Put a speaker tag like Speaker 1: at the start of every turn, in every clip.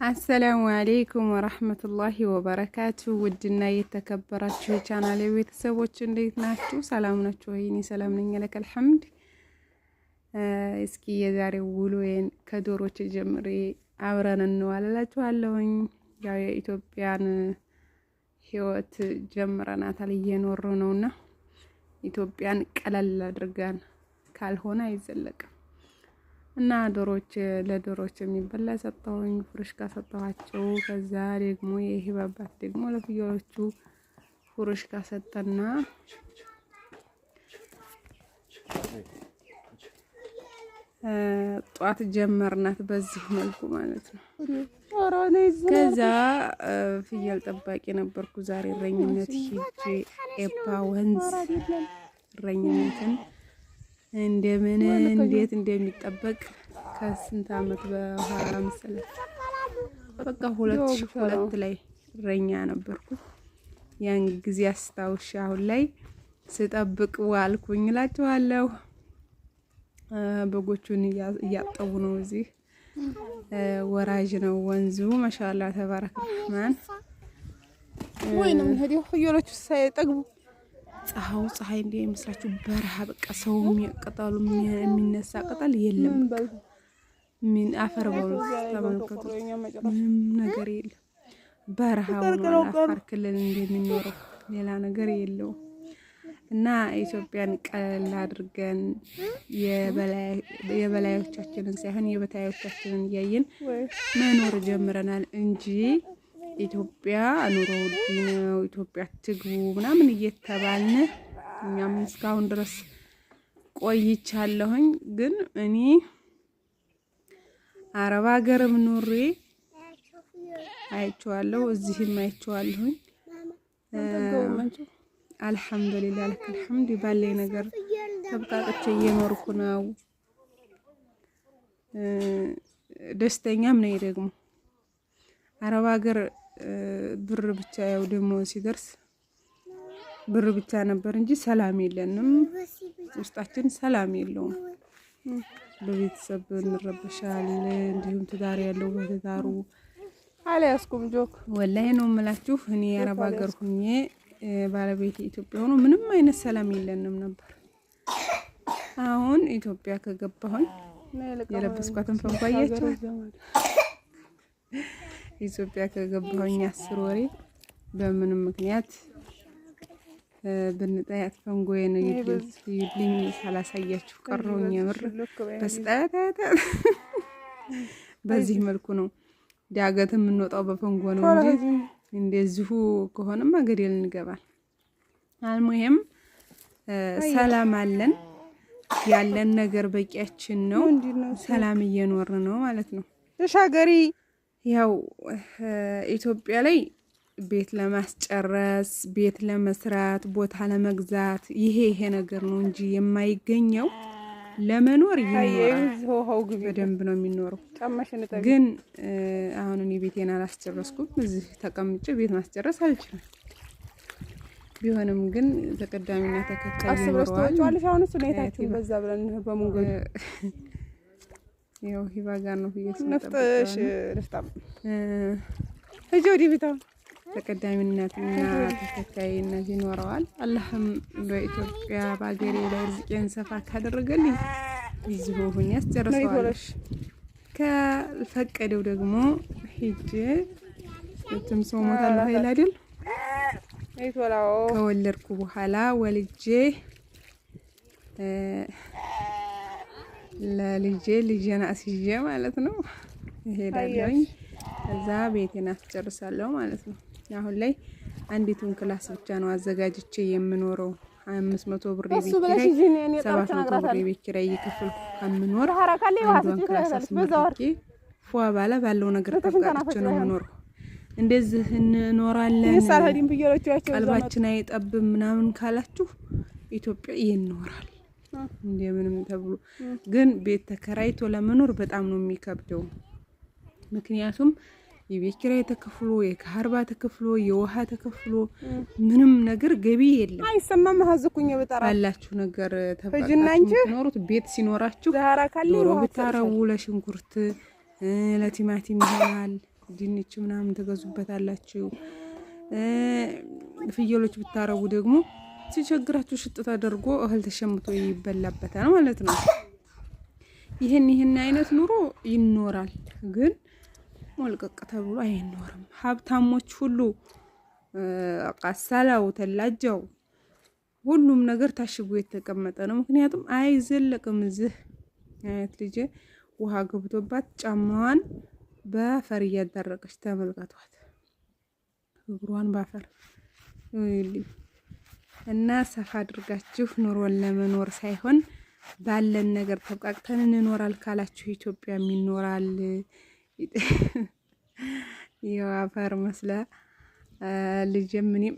Speaker 1: السلام عليكم ورحمة الله وبركاته። ውድና የተከበራችሁ የቻናሌ ቤተሰቦች እንዴት ናችሁ? ሰላም ናችሁ ወይ? እኔ ሰላም ነኝ፣ لك الحمد። እስኪ የዛሬው ውሎዬን ከዶሮች ጀምሬ አብረን እንዋልላችኋለሁኝ። ያው የኢትዮጵያን ህይወት ጀምረናታል እየኖሩ ነውና ኢትዮጵያን ቀለል አድርገን ካልሆነ አይዘለቅም። እና ዶሮች ለዶሮች የሚበላ ሰጠሁኝ፣ ፍሩሽካ ሰጠኋቸው። ከዛ ደግሞ የሂባ አባት ደግሞ ለፍየሎቹ ፍሩሽካ ሰጠና ጧት ጀመርናት በዚህ መልኩ ማለት ነው። ከዛ ፍየል ጠባቂ ነበርኩ ዛሬ እረኝነት ሂጄ ኤባ ወንዝ እረኝነትን እንደምን እንዴት እንደሚጠበቅ ከስንት አመት በኋላ መሰለኝ በቃ 2002 ላይ እረኛ ነበርኩ። ያን ጊዜ አስታውሻ አሁን ላይ ስጠብቅ ዋልኩኝ እላችኋለሁ። በጎቹን እያጠቡ ነው። እዚህ ወራጅ ነው ወንዙ። ማሻአላ ተባረከ ረህማን።
Speaker 2: ወይንም ፍየሎቹ ሳይጠግቡ
Speaker 1: ፀሐዩ ፀሐይ እንዲ ይመስላችሁ በረሃ በቃ ሰው ቅጠሉ የሚነሳ ቅጠል የለም። ምን አፈር በሉት ተመልከቱ፣ ምንም ነገር የለም። በረሃ ሆኗል። አፋር ክልል እንደሚኖረው ሌላ ነገር የለውም። እና ኢትዮጵያን ቀለል አድርገን የበላዮቻችንን ሳይሆን የበታዮቻችንን እያየን መኖር ጀምረናል እንጂ ኢትዮጵያ ኑሮ ውድ ነው፣ ኢትዮጵያ ትግቡ ምናምን እየተባልን እኛም እስካሁን ድረስ ቆይቻለሁኝ። ግን እኔ አረብ ሀገርም ኑሬ አይቼዋለሁ፣ እዚህም አይቼዋለሁኝ። አልሐምዱሊላህ ለክ አልሐምድ ባለኝ ነገር ተብቃቅቼ እየኖርኩ ነው። ደስተኛም ነኝ። ደግሞ አረብ ሀገር ብር ብቻ ያው ደግሞ ሲደርስ ብር ብቻ ነበር እንጂ ሰላም የለንም። ውስጣችን ሰላም የለውም። በቤተሰብ እንረበሻል። እንዲሁም ትዳር ያለው በትዳሩ
Speaker 2: አልያዝኩም ጆክ
Speaker 1: ወላሂ ነው የምላችሁ። እኔ የአረብ ሀገር ሁኜ ባለቤቴ ኢትዮጵያ ሆኖ ምንም አይነት ሰላም የለንም ነበር። አሁን ኢትዮጵያ ከገባሁኝ የለበስኳትን ፈንኳያቸዋል ኢትዮጵያ ከገባሁኝ 10 ወሬ በምንም ምክንያት ብንጠያት ፈንጎዬን እዩልኝ ሳላሳያችሁ ቀረሁኝ። የምር በስጠት በዚህ መልኩ ነው ዳገት የምንወጣው በፈንጎ ነው እንጂ እንደዚሁ ከሆነማ ገደል እንገባል። አልሙሄም ሰላም አለን። ያለን ነገር በቂያችን ነው። ሰላም እየኖርን ነው ማለት ነው።
Speaker 2: ተሻገሪ
Speaker 1: ያው ኢትዮጵያ ላይ ቤት ለማስጨረስ ቤት ለመስራት ቦታ ለመግዛት ይሄ ይሄ ነገር ነው እንጂ የማይገኘው ለመኖር ይኖራል። በደንብ ነው የሚኖረው። ግን አሁን እኔ ቤቴን አላስጨረስኩም። እዚህ ተቀምጬ ቤት ማስጨረስ አልችልም። ቢሆንም ግን ተቀዳሚና ተከታይ ይኖረዋል።
Speaker 2: አሁን እሱ ሁኔታችሁን በዛ ብለን በመንገዱ
Speaker 1: ያው ሂባ ጋር ነው
Speaker 2: ነፍጥሽ ንፍጣም እጂ ወዲህ ቤታ
Speaker 1: ተቀዳሚነትና ተከታይነት ይኖረዋል። አላህም በኢትዮጵያ በአገሬ ላይ ርዝቄን ሰፋ ካደረገልኝ እዚሁ ሁኜ አስጨርሰዋለሁ። ካልፈቀደው ደግሞ ሂጄ ትም ሰው ሞታለሁ ኃይል አይደል ከወለድኩ በኋላ ወልጄ ለልጄ ልጄን አስይዤ ማለት ነው እሄዳለሁኝ። ከዛ ቤቴን አስጨርሳለሁ ማለት ነው። አሁን ላይ አንዲቱን class ብቻ ነው አዘጋጅቼ የምኖረው። 500 ብር የቤት ኪራይ፣ 700 ብር የቤት ኪራይ እየከፈልኩ ከምኖር አንዷን class አስመርቄ ፏ ባለ ባለው ነገር ተብቃቅቼ ነው የምኖረው። እንደዚህ እንኖራለን፣ ቀልባችን አይጠብም ምናምን ካላችሁ ኢትዮጵያ ይኖራል እንደምንም ተብሎ ግን ቤት ተከራይቶ ለመኖር በጣም ነው የሚከብደው። ምክንያቱም የቤት ኪራይ ተከፍሎ፣ የካርባ ተከፍሎ፣ የውሃ ተከፍሎ ምንም ነገር ገቢ የለም።
Speaker 2: አይሰማም። ሀዝኩኝ በጣራ
Speaker 1: ባላችሁ ነገር ተባቃችሁ ኖሩት። ቤት ሲኖራችሁ ዶሮ ብታረቡ ለሽንኩርት ለቲማቲም ይሆናል። ድንች ምናምን ትገዙበታላችሁ። ፍየሎች ብታረቡ ደግሞ ሲቸግራችሁ ሽጥ ተደርጎ እህል ተሸምቶ ይበላበታል ማለት ነው። ይህን ይህን አይነት ኑሮ ይኖራል፣ ግን ሞልቀቅ ተብሎ አይኖርም። ሀብታሞች ሁሉ ቃሳላው ተላጃው ሁሉም ነገር ታሽጎ የተቀመጠ ነው። ምክንያቱም አይዘለቅም። እዚህ አይነት ልጄ ውሃ ገብቶባት ጫማዋን በአፈር እያዳረቀች ተመልከቷት፣ እግሯን ባፈር እና ሰፋ አድርጋችሁ ኑሮን ለመኖር ሳይሆን ባለን ነገር ተብቃቅተን እንኖራል ካላችሁ ኢትዮጵያም ይኖራል። ይኸው አፈር መስለ ልጄም እኔም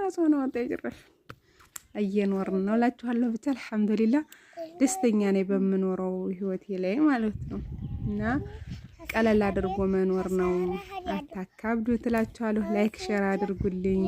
Speaker 1: አስሆነ ወጣ ጭራሽ እየኖርን ነው እላችኋለሁ። ብቻ አልሐምዱሊላ ደስተኛ ነኝ በምኖረው ህይወቴ ላይ ማለት ነው። እና ቀለል አድርጎ መኖር ነው። አታካብዱ ትላችኋለሁ። Like share አድርጉልኝ።